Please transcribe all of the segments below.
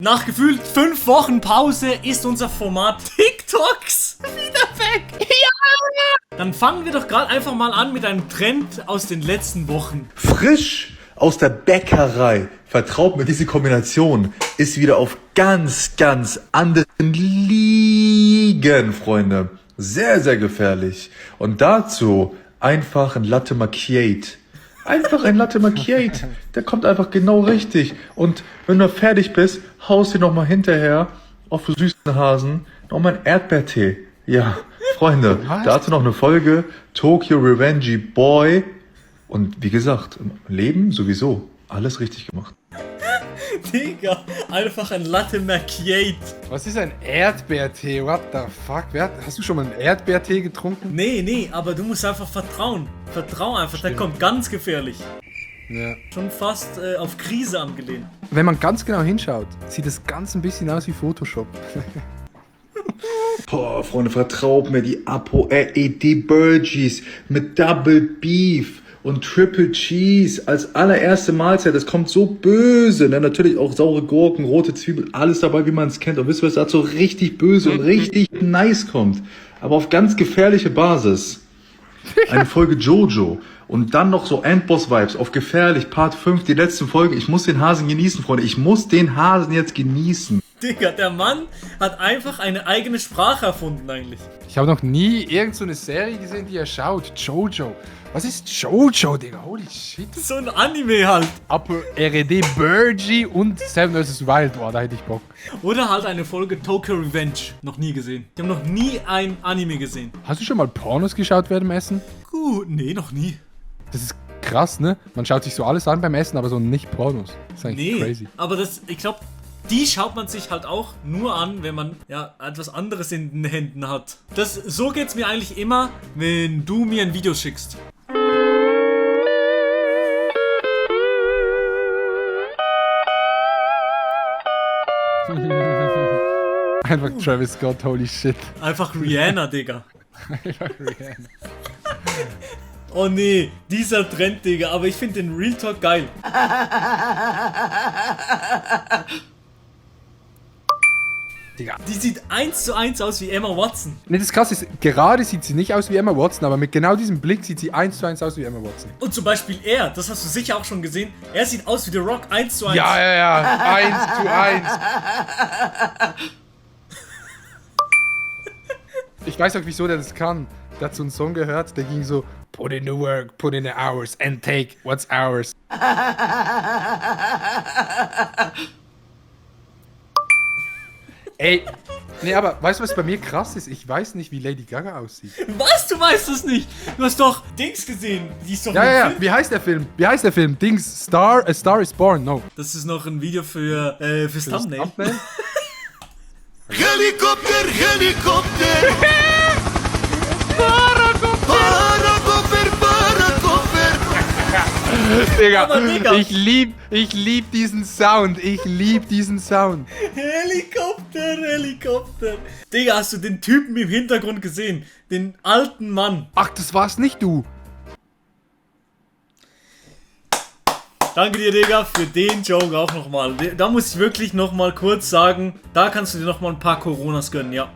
Nach gefühlt 5 Wochen Pause ist unser Format TikToks wieder weg. Ja! Dann fangen wir doch gerade einfach mal an mit einem Trend aus den letzten Wochen. Frisch aus der Bäckerei. Vertraut mir, diese Kombination ist wieder auf ganz, ganz anderen Ligen, Freunde. Sehr, sehr gefährlich. Und dazu einfach ein Latte Macchiato. Einfach ein Latte Macchiato. Der kommt einfach genau richtig. Und wenn du fertig bist, haust du nochmal hinterher auf du süßen Hasen nochmal einen Erdbeertee. Ja, Freunde, dazu noch eine Folge Tokyo Revenge Boy. Und wie gesagt, im Leben sowieso alles richtig gemacht. Digga, einfach ein Latte Macchiato. Was ist ein Erdbeertee? What the fuck? Hast du schon mal einen Erdbeertee getrunken? Nee, aber du musst einfach vertrauen. Vertrau einfach, der kommt ganz gefährlich. Ja. Schon fast auf Krise angelehnt. Wenn man ganz genau hinschaut, sieht das ganz ein bisschen aus wie Photoshop. Boah, Freunde, vertraut mir, die Apo-RED Burgies mit Double Beef und Triple Cheese als allererste Mahlzeit. Das kommt so böse. Ne? Natürlich auch saure Gurken, rote Zwiebeln, alles dabei, wie man es kennt. Und wisst ihr, was dazu richtig böse und richtig nice kommt? Aber auf ganz gefährliche Basis. Eine Folge Jojo. Und dann noch so Endboss-Vibes auf gefährlich, Part 5, die letzten Folgen. Ich muss den Hasen genießen, Freunde. Ich muss den Hasen jetzt genießen. Digga, der Mann hat einfach eine eigene Sprache erfunden eigentlich. Ich habe noch nie irgend so eine Serie gesehen, die er schaut. Jojo. Was ist Jojo, Digga? Holy shit. So ein Anime halt. Apo-RED Burgie und Seven vs. Wild. Boah, da hätte ich Bock. Oder halt eine Folge Tokyo Revenge. Noch nie gesehen. Ich habe noch nie ein Anime gesehen. Hast du schon mal Pornos geschaut während dem Essen? Gut, nee, noch nie. Das ist krass, ne? Man schaut sich so alles an beim Essen, aber so nicht Pornos. Das ist eigentlich crazy. Aber ich glaube, die schaut man sich halt auch nur an, wenn man ja etwas anderes in den Händen hat. So geht's mir eigentlich immer, wenn du mir ein Video schickst. Einfach Travis Scott, holy shit. Einfach Rihanna, Digga. Einfach Rihanna. Oh nee, dieser Trend, Digga. Aber ich finde den Real Talk geil. Digga. Die sieht 1:1 aus wie Emma Watson. Ne, das krasse ist, gerade sieht sie nicht aus wie Emma Watson, aber mit genau diesem Blick sieht sie 1:1 aus wie Emma Watson. Und zum Beispiel er, das hast du sicher auch schon gesehen. Er sieht aus wie The Rock 1:1. Ja. 1:1. Ich weiß auch, wieso der das kann. Der hat so einen Song gehört, der ging so: Put in the work, put in the hours and take what's ours. Ey, nee, aber weißt du, was bei mir krass ist? Ich weiß nicht, wie Lady Gaga aussieht. Was? Du weißt es nicht? Du hast doch Dings gesehen. Die ist doch Ja, Film. wie heißt der Film? Dings, A Star is Born, no. Das ist noch ein Video fürs Thumbnail. Helikopter, Helikopter! Paragopter, Paragopter! Digga, Aber Digga. ich lieb diesen Sound. Helikopter. Digga, hast du den Typen im Hintergrund gesehen? Den alten Mann. Ach, das war's nicht, du. Danke dir, Digga, für den Joke auch nochmal. Da muss ich wirklich nochmal kurz sagen, da kannst du dir nochmal ein paar Coronas gönnen, ja.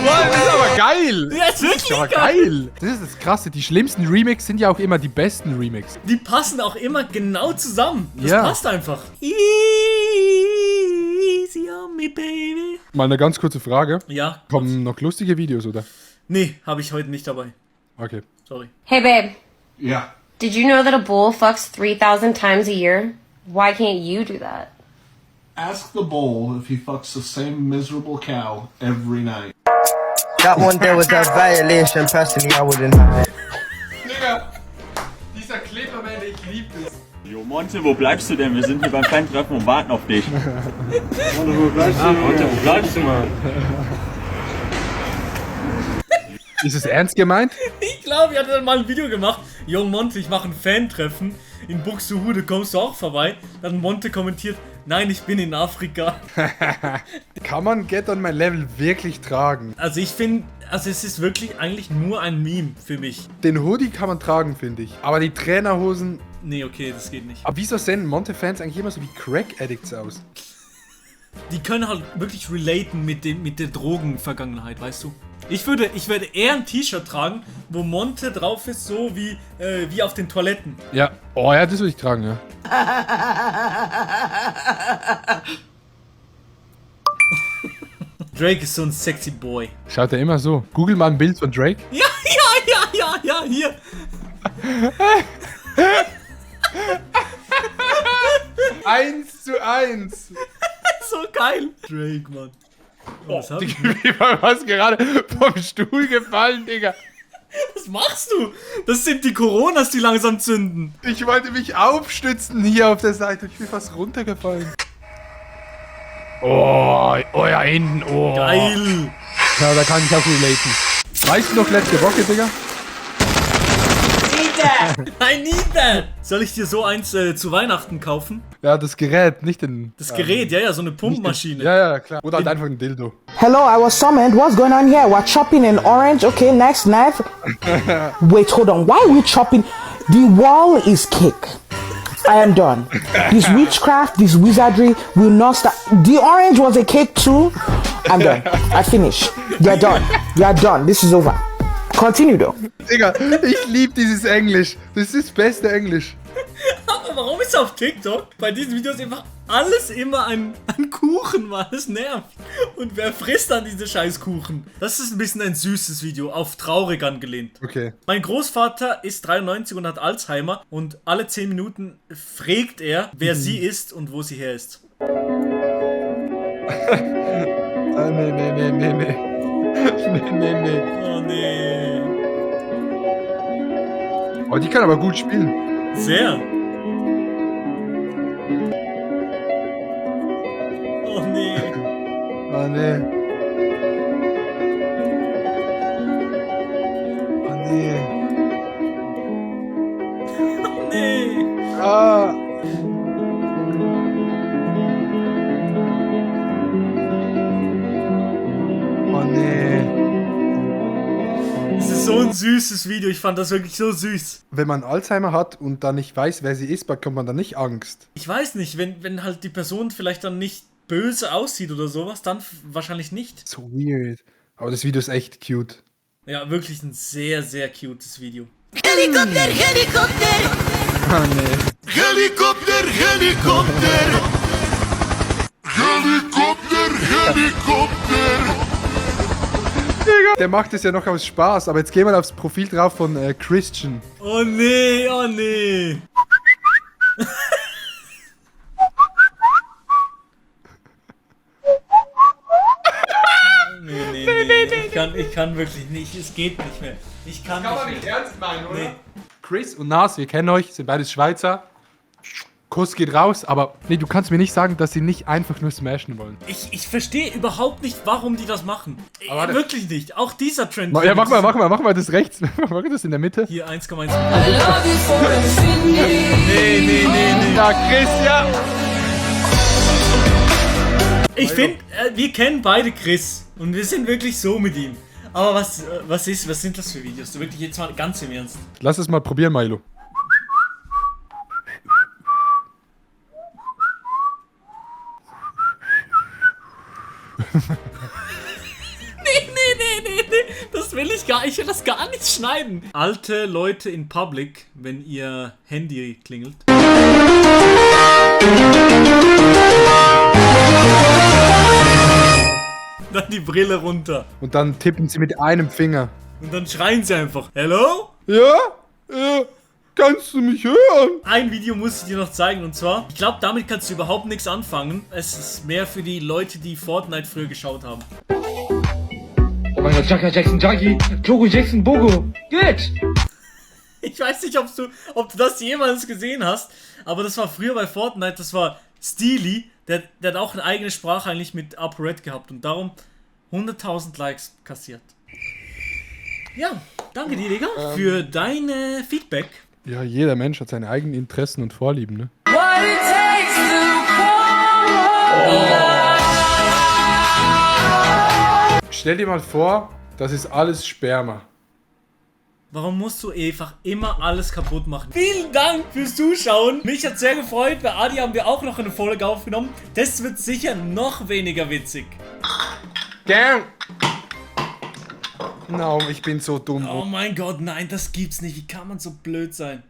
Boah, das ist aber geil. Ja, ist wirklich Das ist aber geil. Das ist das Krasse. Die schlimmsten Remakes sind ja auch immer die besten Remakes. Die passen auch immer genau zusammen. Das Ja. passt einfach. Easy on me, baby. Mal eine ganz kurze Frage. Ja. Kommen noch lustige Videos, oder? Nee, habe ich heute nicht dabei. Okay. Sorry. Hey, babe. Yeah. Did you know that a bull fucks 3,000 times a year? Why can't you do that? Ask the bull if he fucks the same miserable cow every night. That one there was a violation. Personally, I wouldn't have it. Digga, dieser Clipperman, ich lieb das. Jo Monte, wo bleibst du denn? Wir sind hier beim Fan-Treffen und warten auf dich. Monte, wo bleibst du, Mann? Ist es ernst gemeint? Ich glaube, ich hatte dann mal ein Video gemacht. Yo, Monte, ich mache ein Fan-Treffen. In Buxtehude kommst du auch vorbei. Dann Monte kommentiert, Nein, ich bin in Afrika. Kann man Get on My Level wirklich tragen? Also ich finde, es ist wirklich eigentlich nur ein Meme für mich. Den Hoodie kann man tragen, finde ich. Aber die Trainerhosen... Nee, okay, das geht nicht. Aber wieso sehen Monte-Fans eigentlich immer so wie Crack-Addicts aus? Die können halt wirklich relaten mit der Drogenvergangenheit, weißt du? Ich würde eher ein T-Shirt tragen, wo Monte drauf ist, so wie auf den Toiletten. Ja. Oh ja, das würde ich tragen, ja. Drake ist so ein sexy Boy. Schaut er immer so. Google mal ein Bild von Drake. Ja, hier. Eins zu 1. So geil. Drake, Mann. Oh, was, hab ich? Was gerade vom Stuhl gefallen, Digga. Was machst du? Das sind die Coronas, die langsam zünden. Ich wollte mich aufstützen hier auf der Seite. Ich bin fast runtergefallen. Oh ja, hinten. Oh. Geil. Ja, da kann ich auch relaten. Weißt du noch letzte Woche, Digga? I need that. Soll ich dir so eins zu Weihnachten kaufen? Ja, das Gerät, nicht den... Das Gerät, ja, so eine Pumpmaschine. Ja, klar. Oder halt einfach ein Dildo. Hello, I was summoned. What's going on here? We're chopping an orange. Okay, next knife. Wait, hold on. Why are we chopping? The wall is kick. I am done. This witchcraft, this wizardry will not stop. The orange was a cake too. I'm done. I finished. You're done. You're done. This is over. Continue though. Digga, ich liebe dieses Englisch. Das ist das beste Englisch. Aber warum ist auf TikTok bei diesen Videos einfach alles immer ein Kuchen, Mann? Das nervt. Und wer frisst dann diese scheiß Kuchen? Das ist ein bisschen ein süßes Video, auf traurig angelehnt. Okay. Mein Großvater ist 93 und hat Alzheimer und alle 10 Minuten fragt er, wer sie ist und wo sie her ist. Nee. Oh nee. Oh, die kann aber gut spielen. Sehr. Oh nee. Oh nee. Oh nee. Nee. Ah. Oh nee. Das ist so ein süßes Video, ich fand das wirklich so süß. Wenn man Alzheimer hat und dann nicht weiß, wer sie ist, bekommt man dann nicht Angst. Ich weiß nicht, wenn halt die Person vielleicht dann nicht böse aussieht oder sowas, dann wahrscheinlich nicht. So weird. Aber das Video ist echt cute. Ja, wirklich ein sehr, sehr cutes Video. Helikopter, Helikopter! Oh nee. Helikopter, Helikopter! Helikopter, Helikopter! Der macht es ja noch aus Spaß, aber jetzt gehen wir aufs Profil drauf von Christian. Oh nee, oh nee. Nee. Ich kann wirklich nicht, es geht nicht mehr. Ich kann nicht mehr. ernst meinen, oder? Nee. Chris und Nas, wir kennen euch, sind beides Schweizer. Kuss geht raus, aber nee, du kannst mir nicht sagen, dass sie nicht einfach nur smashen wollen. Ich verstehe überhaupt nicht, warum die das machen. Aber wirklich nicht. Auch dieser Trend. Ja, mach mal das rechts. Mach das in der Mitte. Hier 1,1. Nee. Ja, Chris, ja. Ich finde, wir kennen beide Chris. Und wir sind wirklich so mit ihm. Aber was sind das für Videos? Du wirklich jetzt mal ganz im Ernst. Lass es mal probieren, Milo. Nee. Das will ich gar nicht. Ich will das gar nicht schneiden. Alte Leute in Public, wenn ihr Handy klingelt. Dann die Brille runter. Und dann tippen sie mit einem Finger. Und dann schreien sie einfach. Hello? Ja? Kannst du mich hören? Ein Video muss ich dir noch zeigen und zwar, ich glaube, damit kannst du überhaupt nichts anfangen. Es ist mehr für die Leute, die Fortnite früher geschaut haben. Oh mein Gott, Jacka Jackson, Jackie, Togo Jackson, Bogo. Gut. Ich weiß nicht, ob du das jemals gesehen hast, aber das war früher bei Fortnite, das war Steely, der hat auch eine eigene Sprache eigentlich mit ApoRed gehabt und darum 100.000 Likes kassiert. Ja, danke dir, Digga, für deine Feedback. Ja, jeder Mensch hat seine eigenen Interessen und Vorlieben, ne? What it takes to Stell dir mal vor, das ist alles Sperma. Warum musst du einfach immer alles kaputt machen? Vielen Dank fürs Zuschauen. Mich hat sehr gefreut. Bei Adi haben wir auch noch eine Folge aufgenommen. Das wird sicher noch weniger witzig. Damn. No, ich bin so dumm. Oh mein Gott, nein, das gibt's nicht. Wie kann man so blöd sein?